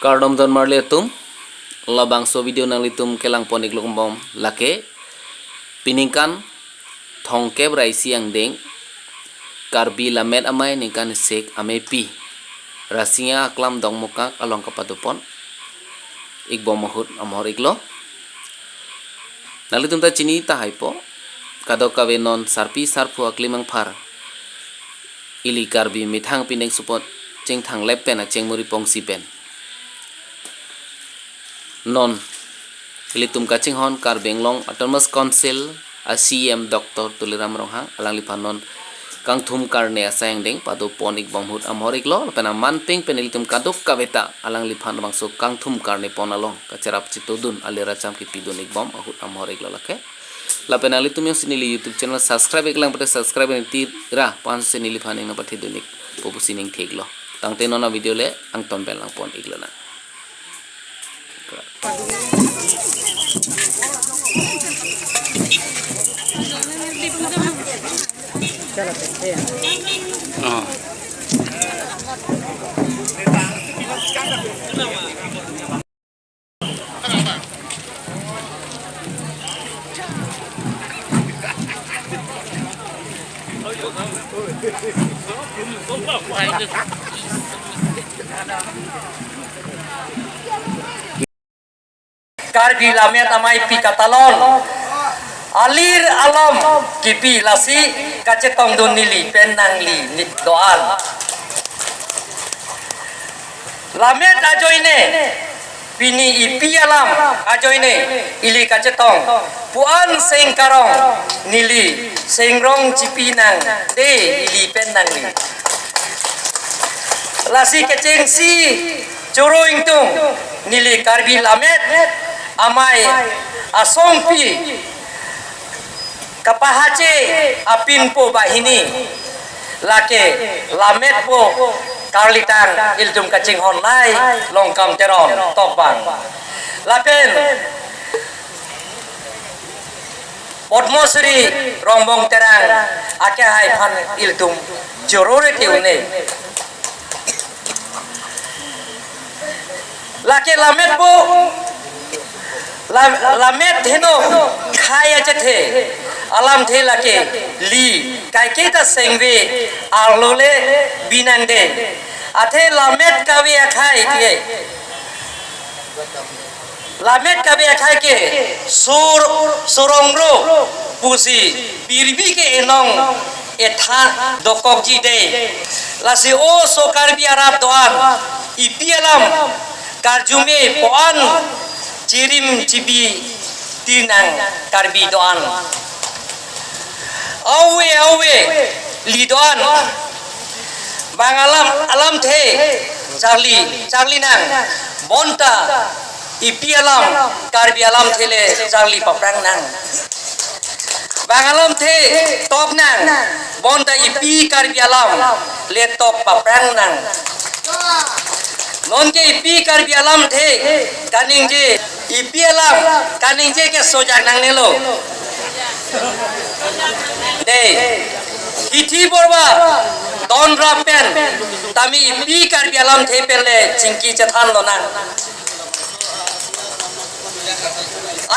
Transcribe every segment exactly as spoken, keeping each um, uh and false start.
Kardom don marli atum, labangso video nanglitum kelang pon-ik longbom lake, peningkan thomkep ra isi angdeng Karbi Lammet Amei ningkan sek ameipi Rasinja Aklam Dongmukak along kapado pon-ikbom ahut amor-iklo. Nanglitum ta chini tahaipo, kadokave non sarpi sarpo aklimangphar ili Karbi methang pining support chingthang lep pen achengmuri pongsi pen non ilitum kachinghon Karbi Anglong Autonomous Council a C E M Doctor Tuliram Ronghang alangliphan non kangthum karne asai angdeng pado pon-ikbom ahut amor-iklo, lapen aman peng pen ilitum kadokave ta alangliphan bangso kangthum karne pon along kacherap chitudun alir acham kipidun-ikbom ahut amor-iklo lake. Lapen nanglitum jongsi neli YouTube channel subscribe-ik lang pute subscribe nangtira, pu-an si neliphan ning nangpathedun-ikpo pusi ningtheklo. Tangte non a video le angton pen lang pon-iklonang. Karbi Lammet Ameipi katalon alir alom kipi lasi kachetongdun neli pen nangli ni do-an. Lammet ajoine, pini ipi alam ajoine ili kachetong pu-an seng karong neli sengrong chipi nangde ili pen nangli. Lasi kechengsi choro ingtung neli Karbi Lammet Amei asongpi kapahache apinpo banghini lake Lammetpo Karlitang ilitum kachinghon nei Longkam Teron tokbang. Lapen Padma Shri Rongbong Terang akehai aphan ilitum choro-re te un-e. Lake Lammetpo, Lam-, Lammet heno khei achethe alamthe lake li kaiketa sengve arlo le bi nangde. Athe Lammet kave akhei ke, Lammet kave akhei ke sur, surongro pusi pirbi ke enong etha dokokji de. Lasi oso Karbi arat do-an ipi alam karjume pu-an chirim chibi tinang Karbi do-an. Awe awe li do-an. Bang alam alamthe charli charli nang bonta ipi alam Karbi alamthe le charli paprang nang. Bang alamthe tok nang bonta ipi Karbi alam le tok paprang nang. Nonke ipi Karbi alamthe kaningje, ipi alam kaningje ke sojak nangnelo. De, hithi borba don rap pen tame ipi Karbi alamthe pen le chingki chethan lonang.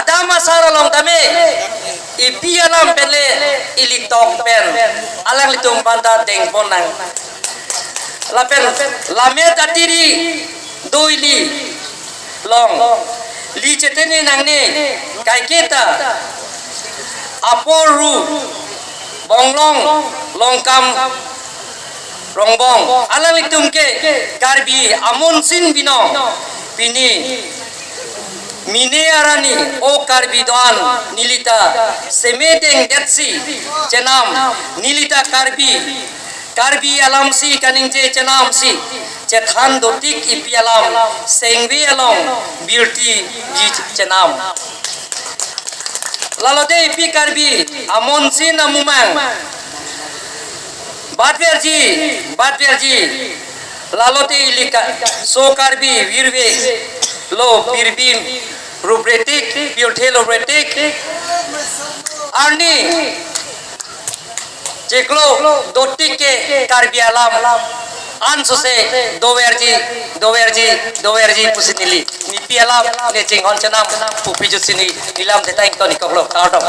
Adam asar along tame ipi alam pen le ili tok pen alanglitum aphan ta dengpon nang. Lapen Lammet atiri do ili long li chetene nangne kaiketa apor ru Bonglong, Longkam, Rongbong alanglitum ke Karbi amonsin binong. Pini mine arni o Karbi do-an nelita semedeng detsi chenam, nelita Karbi, Karbi alamsi kaningje chenamsi chethan dotik ipi alam sengve along birtiji chenam. Lalote ipi Karbi amonsin amumang batverji, batverji. Lalote ili ka so Karbi virve lo, pirbi rubretik, pirthe lo bretik. Arni chiklo dotik ke Karbi alam Ansose doverji, doverji, doverji pusi neli, nepi alam, ne chinghon chenam pu pijut si neli lam theta ington-ik koklo, kardom.